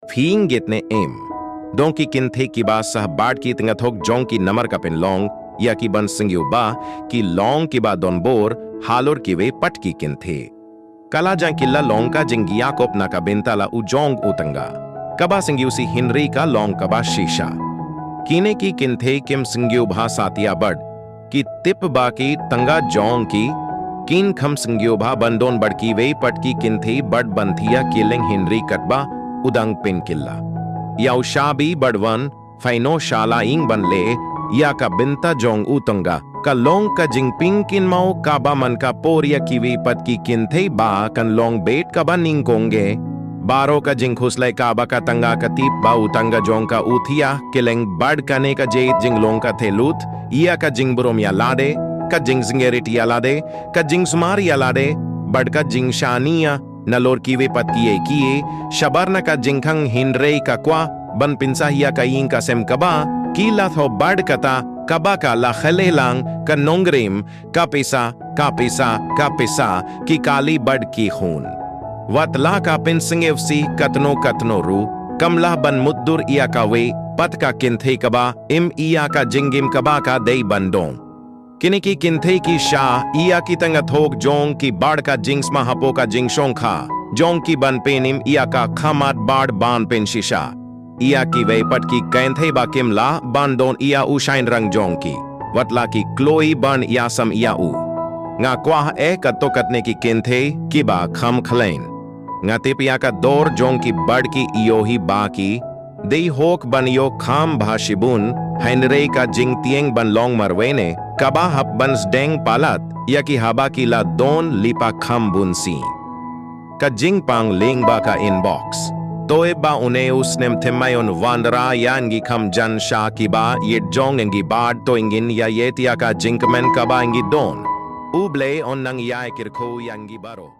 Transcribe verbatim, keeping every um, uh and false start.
Phi ngeit ne em. Dong ki kynthei kiba sah bad ki tnga thok jong ki namar ka pynlong ïa ki ban sngewbha ki long kiba don bor halor kiwei pat ki kynthei. Ka la jang ki la long ka jingïakob na ka bynta la u jong u tnga. Kaba sngewsih hynrei ka long kaba shisha. Kine ki kynthei kim sngewbha satia bad ki tip ba ki tnga jong ki kin kham sngewbha ban don bad kiwei pat ki kynthei bad ban thiah kylleng hynrei katba u dang pynkylla ïa u shabi bad wan phaino shala ing ban leh ïa ka bynta jong u tnga. Ka long ka jingpynkynmaw kaba man ka por ïa kiwei pat ki kynthei ba kan long beit kaba nyngkong eh. Baroh ka jingkhuslai kaba ka tnga ka tip ba u tnga jong ka u thiah kylleng bad kane ka jait jinglong ka theh lut ïa ka jingburom ïa lade, ka jingsngewrit ïa lade, ka jingsumar ïa lade bad ka jingshaniah nalor kiwei pat kiei kiei. Shabar na ka jingkhang hynrei ka kwah ban pynsah ïa ka ïing ka sem kaba ki la thoh bad kata kaba ka la khleh lang, ka nongrim, ka pisa, ka pisa, ka pisa, ki kali bad ki khun. Wat la ka pynsngewsih katno katno ruh, kam lah ban mutdur ïa kawei pat ka kynthei kaba im ïa ka jingim kaba ka dei ban don. Kine ki kynthei ki shah ïa ki tnga thok jong ki bad ka jingsma hapoh ka jingshongkha jong ki ban pynim ïa ka khmat bad ban pynshisha ïa kiwei pat ki kynthei ba kim lah ban don ïa u shynrang jong ki. Wat la ki kloi ban ïasam ïa u. Nga kwah eh katto katne ki kynthei kiba kham khlaiñ. Nga tip ïa ka dor jong ki bad ki ïohi ba ki dei hok ban ïoh kham bha shibun, hynrei ka jingtieng ban long marwei ne kaba hap ban sdang palat ïa ki haba ki la don lypa kham bunsien. Ka jingpang lyngba ka inbox. To ïa ba une u snem thymmai un wanrah ïa ngi kham jan sha kiba ïeit jong ngi bad to ngin ïa ïeit ïa ka jingkmen kaba ngi don. U Blei un nang ïa kyrkhu ïa ngi baroh.